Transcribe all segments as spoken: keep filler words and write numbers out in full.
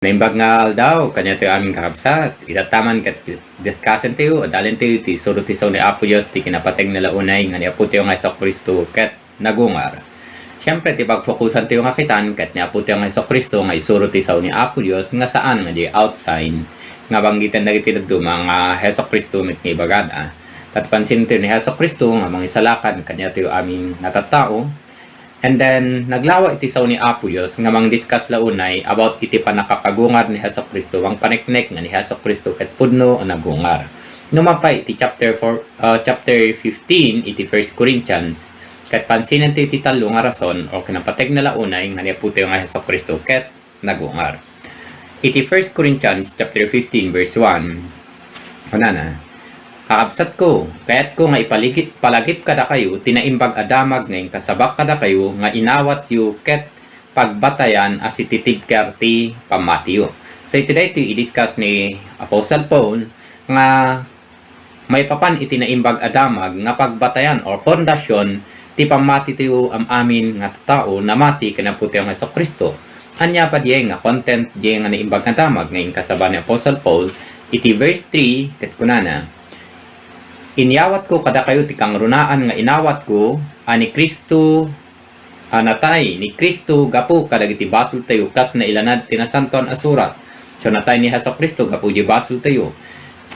Naimbag nga aldaw, kaniatayo amin kakabsat. Itattaman ket discussentayo, adalentayo ti isuro ti sao ni Apo Dios ti kinapateg na launay nga ni Apotayo nga Jesu-Cristo ket nagungar. Siyempre, ti pagfokusantayo nga kitan ket ni Apotayo nga Jesu-Cristo nga isuro ti sao ni Apo Dios nga saan nga di outside nga banggitan dagiti dadduma nga Jesu-Cristo met nga ibagada. Ket pansintayo ni Jesu-Cristo nga mangisalakan kaniatayo amin nga tattao. And then, naglawa iti sao ni Apo Dios nga mangdiscuss la unay about iti pannakapagungar ni Jesu-Cristo, mangpaneknek nga ni Jesu-Cristo ket pudno a nagungar. Numan pay iti chapter four, ah, chapter fifteen iti First Corinthians, ket pansinentayo ti tallo nga rason o kinapateg na la unay nga ni Apotayo nga Jesu-Cristo ket nagungar. Iti First Corinthians chapter fifteen, verse one, kunana, "Kakabsatko, kayatko nga ipaligi-, palagip kadakayo ti naimbag a damag nga inkasabak kadakayo nga inawatyo ket pagbatayan a sititibker ti pammatiyo." So, iti daytoy i-discuss ni Apostle Paul nga maipapan iti naimbag a damag nga pagbatayan or pundasyon ti pammatiyo am-amin nga tattao namati ken Apotayo nga Jesu-Cristo. Ania pay diay nga content diay nga naimbag nga damag nga inkasaba ni Apostle Paul iti verse three ket kunana, "Inyawatko kadakayo ti kangrunaan nga inawatko a ni Cristo a natay ni Cristo gapu kadagiti basoltayo kas nailanad ti Nasantoan a Surat." So, natay ni Jesu-Cristo gapu iti basoltayo.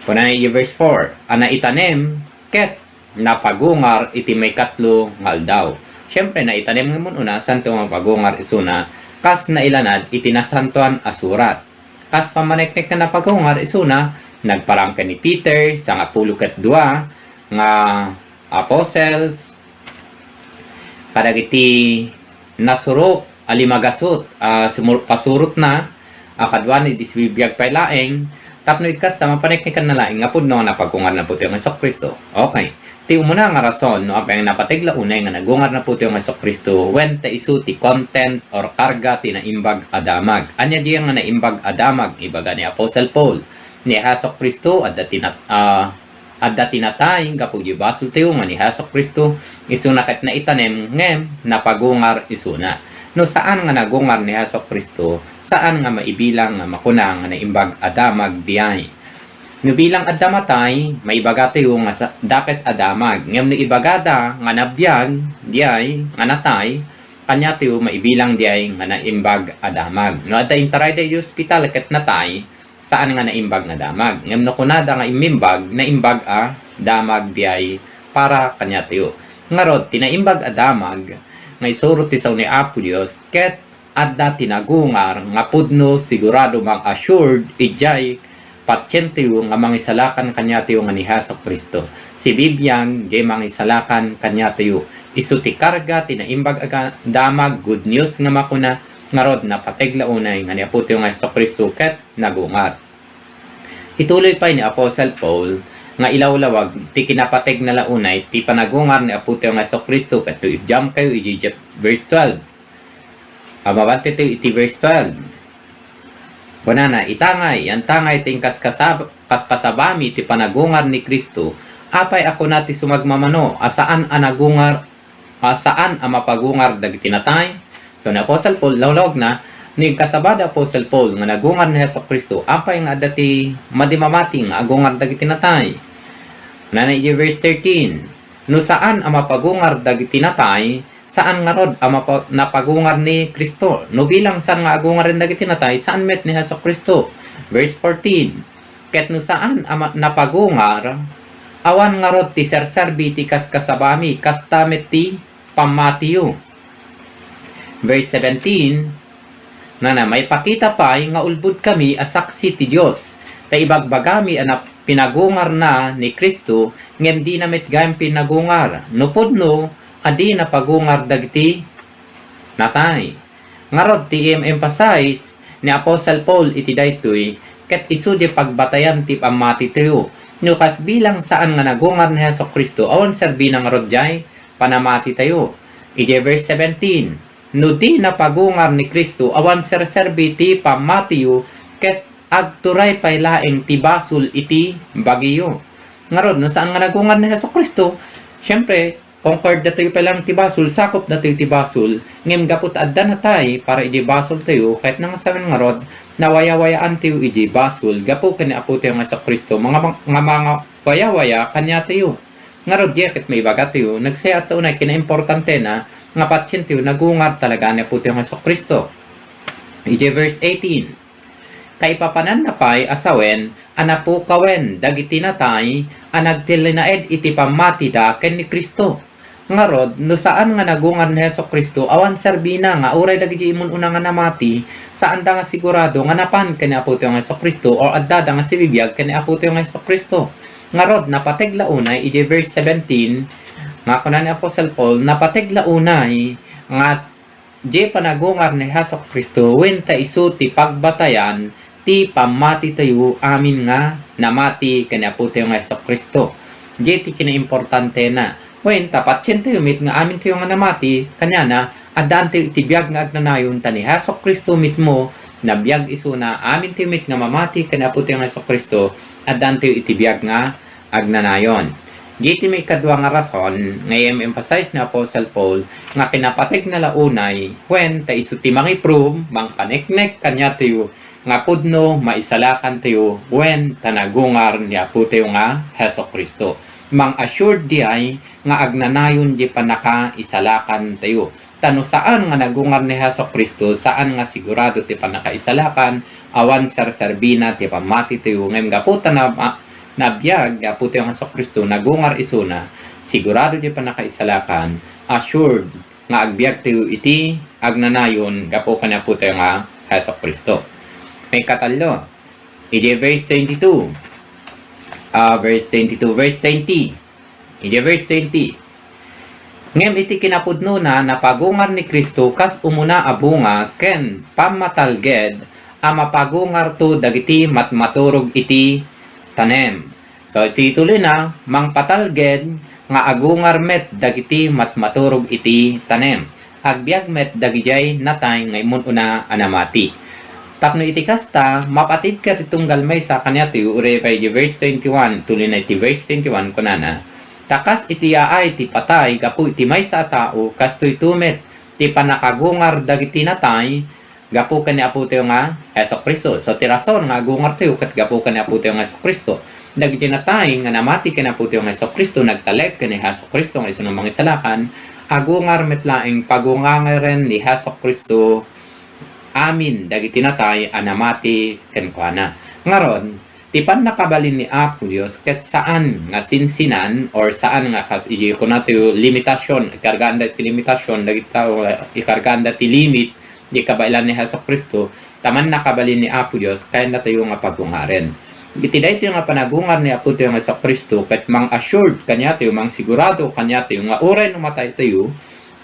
Kunana iti verse four, a naitanem ket napagungar iti maikatlo nga aldaw. Siyempre, naitanem nga mun-una, santo nga mapagungar isuna kas nailanad iti Nasantoan a Surat. Kas pammaneknek nga napagungar isuna, nagparang ken ni Peter, sangapulo ket dua nga apostles, kadagiti nasurok a limagasut a sumur-, pasurotna a kaduana idi sibibiag pay laeng, tapno ikkasta, mapaneknekanna laeng nga pudno nga napagungar ni Apotayo nga Jesu-Cristo. Okay. Ti umuna nga rason no apay nga napateg la unay nga nagungar ni Apotayo nga Jesu-Cristo, wen ta isu ti content or karga ti naimbag a damag. Ania diay nga naimbag a damag? Ibaga ni Apostle Paul, ni Jesu-Cristo adda ti nat-, ah, adda ti natay gapu iti basoltayo nga ni Jesu-Cristo, isuna ket naitanem ngem napagungar isuna. No saan nga nagungar ni Jesu-Cristo, saan nga maibilang nga makuna nga naimbag a damag diay. No bilang adda matay, maibagatayo nga sa-, dakes a damag. Ngem no ibagada nga nabiag diay nga natay, kaniatayo maibilang diay nga naimbag a damag. No adda intarayda iti ospital ket natay, saan nga naimbag nga damag. Ngem no kunada nga immimbag, naimbag a damag diay para kaniatayo. Ngarud, ti naimbag a damag nga isuro ti sao ni Apo Dios ket adda ti nagungar nga pudno, sigurado, mang-assured idiay patientayo nga mangisalakan kaniatayo nga ni Jesu-Cristo. Sibibiag diay mangisalakan kaniatayo. Isu ti karga ti naimbag a ga-, damag, good news nga makuna, ngarud, napateg la unay nga ni Apotayo nga Jesu-Cristo ket nagungar. Ituloy pay ni Apostle Paul nga ilawlawag ti kinapateg na la unay ti panagungar ni Apotayo nga Jesu-Cristo ket no idiamkayo iti verse twelve. Ammabantitayo iti verse twelve. Kunana, "Itangay, yantangay ti inkaskasab-, kaskasabami ti panagungar ni Cristo, apay a kuna ti sumagmamano a saan a nagungar, a saan a mapagungar dagiti natay?" So, ni Apostle Paul, lawlawagna, no inkasaba ni Apostle Paul nga nagungar ni Jesu-Cristo, apay nga adda ti madi mamati nga agungar dagiti natay? Kunana iti verse thirteen, "No saan a mapagungar dagiti natay, saan ngarud a mapa-, napagungar ni Cristo. No bilang saan nga agungaren dagiti natay, saan met ni Jesu-Cristo." Verse fourteen, "Ket no saan a ma-, napagungar, awan ngarud ti serserbi ti kaskasabami, kasta met ti pammatiyo." Verse seventeen, nana, "Maipakita pay nga ulbodkami a saksi ti Dios, ta ibagbagami a nap-, pinagungarna ni Cristo, ngem dina met gayam pinagungar. No pudno a di napagungar dagiti natay." Ngarud, ti i-emphasize ni Apostle Paul iti daytoy, ket isu di pagbatayan ti pammatitayo. No kas bilang saan nga nagungar ni Jesu-Cristo, awan serbina ngarud diay panamatitayo. Iti verse seventeen, "No di napagungar ni Cristo, awan serserbi ti pammatiyo, ket agturay pay laeng ti basol iti bagiyo." Ngarud, no saan nga nagungar ni Jesu-Cristo, siyempre, conquered datayo pay laeng ti basol, sakup datayo ti basol, ngem gapu ta adda natay para idi basoltayo, ket nangasawen ngarud, Nawayawayaantayo idiay basol gapu ken ni Apotayo nga Jesu-Cristo, nga, nga mangawayawaya kaniatayo. Ngarud, diay ket maibagatayo, nagsaya-at unay kinaimportantena nga patientayo nagungar talaga ni Apotayo nga Jesu-Cristo. Idiay verse eighteen, kaipapananna pay a sawen a napukawen dagiti natay a nagtillinaed iti pammatida ken ni Cristo. Ngarud, no saan nga nagungar ni Jesu-Cristo, awan serbina nga uray dagiti immun-una nga namati, saanda nga sigurado nga napan ken ni Apotayo nga Jesu-Cristo o addada nga sibibiag ken ni Apotayo nga Jesu-Cristo. Ngarud, napateg la unay, idiay verse seventeen, nga kuna ni Apostle Paul, napateg la unay nga diay panagungar ni Jesu-Cristo, wen ta isu ti pagbatayan ti pammatitayo amin nga namati ken ni Apotayo nga Jesu-Cristo. Diay ti kinaimportantena. Wen ta patientayo met nga amintayo nga namati kaniana, addaantayo iti biag nga agnanayon, ta ni Jesu-Cristo mismo, nabiag isuna, amintayo met nga mamati ken ni Apotayo nga Jesu-Cristo, addaantayo iti biag nga agnanayon. Diay ti maikadua nga rason nga i-emphasize ni Apostle Paul nga kinapategna la unay, wen ta isu ti mangiprove, mangpaneknek kaniatayo nga pudno maisalakantayo wen ta nagungar ni Apotayo nga Jesu-Cristo. Mang-assured diay nga agnanayon diay pannakaisalakantayo. Ta no saan nga nagungar ni Jesu-Cristo, saan nga sigurado ti pannakaisalakan, awan serserbina ti pammatitayo. Ngem gapu ta na-, nabiag ni Apotayo nga Jesu-Cristo, nagungar isuna, sigurado ti pannakaisalakan, assured nga agbiagtayo iti agnanayon gapu ken ni Apotayo nga Jesu-Cristo. Maikatallo, idiay verse twenty-two, ah, verse twenty-two, verse twenty, Idiay verse twenty, ngem iti kinapudnona, napagungar ni Cristo kas umuna a bunga ken pammatalged a mapagungarto dagiti matmaturog iti tanem. So, iti tuloyna, mangpatalged nga agungar met dagiti matmaturog iti tanem. Agbiag met dagidiay natay nga immun-una a namati. Tapno iti kasta, mapatibker ti tunggal maysa kaniatayo, uray pay di verse twenty-one, tuloyna iti verse twenty-one, kunana, ta kas iti yaay ti patay gapu iti maysa a tao, kastoyto met ti pannakagungar dagiti natay gapu ken ni Apotayo nga Jesu-Cristo. So, ti rason nga agungartayo ket gapu ken ni Apotayo nga Jesu-Cristo. Dagiti natay nga namati ken ni Apotayo nga Jesu-Cristo, nagtalek ken ni Jesu-Cristo nga isu a mangisalakan, agungar met laeng pagungaren ni Jesu-Cristo amin dagiti natay a namati kenkuana. Ngarud, ti pannakabalin ni Apo Dios ket saan nga sinsinan or saan nga kas idi kunatayo limitasion, ikargaanda ti limitasion dagiti tao, ikargaanda ti limit, di kabaelan ni Jesu-Cristo, ta mannakabalin ni Apo Dios, kayannatayo nga pagungaren. Iti daytoy nga panagungar ni Apotayo nga Jesu-Cristo, ket mang-assured kaniatayo, mangsigurado kaniatayo nga uray no mataytayo,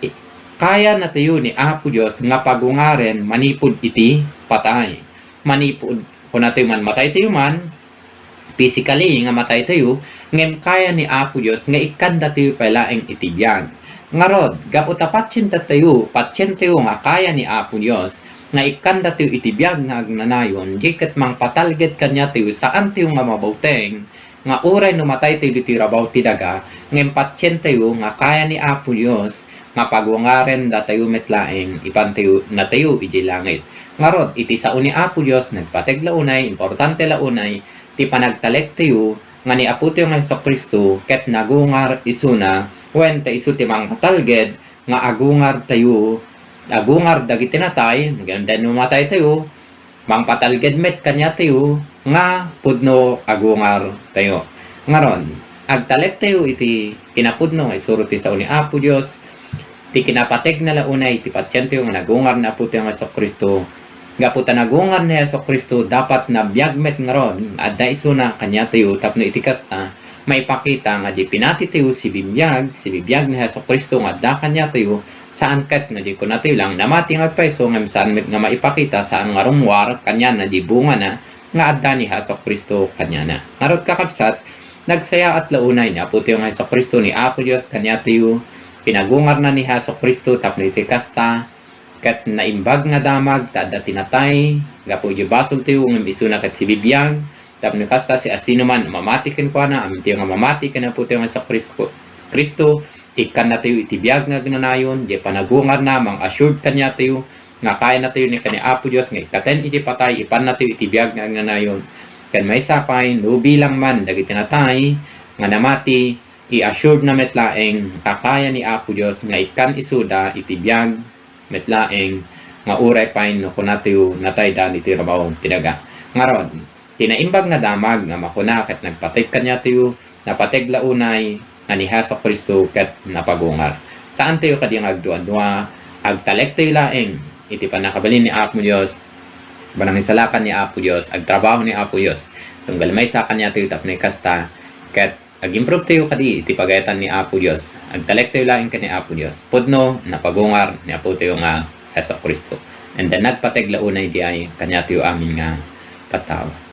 i-, kayanatayo ni Apo Dios nga pagungaren manipud iti patay. Manipud, kunatayo man, mataytayo man, physically nga mataytayo, ngem kaya ni Apo Dios nga ikkandatayo pay laeng iti biag. Ngarud, gapu ta patientatayo, patientayo nga kaya ni Apo Dios nga ikkandatayo iti biag nga agnanayon, di ket mangpatalged kaniatayo, saantayo nga mabauteng nga uray no mataytayo ditoy rabaw ti daga, ngem patientayo nga kaya ni Apo Dios nga pagungaren datayo met laeng, ipantayo, natayo idiay langit. Ngarud, iti sao ni Apo Dios, nagpateg la unay, importante la unay, ti panagtalektayo nga ni Apotayo nga Jesu-Cristo ket nagungar isuna, wen ta isu ti mangpatalged nga agungartayo, agungar dagiti natay, ngem no mataytayo, mangpatalged met kaniatayo nga pudno agungartayo. Ngarud, agtalektayo iti kinapudno nga isuro ti sao ni Apo Dios, ti kinapategna la unay ti patientayo nga nagungar ni Apotayo nga Jesu-Cristo. Gapu ta nagungar ni Jesu-Cristo, dapat nabiag met ngarud nga adda isuna kaniatayo tapno iti kasta, maipakita nga di pinatitayo sibibiag, sibibiag ni Jesu-Cristo nga adda kaniatayo, saan ket nga di kunatayo lang namati nga agpayso ngem saan met nga maipakita, saan nga rummuar kaniana di bungana nga adda ni Jesu-Cristo kaniana. Ngarud, kakabsat, nagsayaat la unay ni Apotayo nga Jesu-Cristo, ni Apo Dios kaniatayo, pinagungarna ni Jesu-Cristo tapno iti kasta, ket naimbag nga damag ta adda ti natay gapu iti basoltayo ngem isuna ket sibibiag, tapno kasta, siasinoman a mamati kenkuana, amintayo nga mamati ken Apotayo nga Jesu-Cristo, Cristo, ikkannatayo iti biag nga agnanayon, diay panagungarna, mang-assured kaniatayo, nga kayanatayo ni ken ni Apo Dios nga ikkaten iti patay, ipannatayo iti biag nga agnanayon. Ken maysa pay, no bilang man dagiti natay nga namati, i-assuredna met laeng nga kaya ni Apo Dios nga ikkan isuda iti biag met laeng nga uray pay no kunatayo nataydan iti rabaw ti daga. Ngarud, ti naimbag nga damag nga makuna ket nagpateg kaniatayo, napateg la unay nga ni Jesu-Cristo ket napagungar. Saantayo kadi nga agdua-dua, agtalektayo laeng iti pannakabalin ni Apo Dios, panangisalakan ni Apo Dios, agtrabaho ni Apo Dios. Tunggal maysa kaniatayo tapno kasta, ket agimprove tayo kadi iti pagayatan ni Apo Dios. Agtalektayo laeng ken ni Apo Dios. Pudno, napagungar ni Apotayo nga Jesu-Cristo. And then, nagpateg la unay diay kaniatayo amin nga tattao.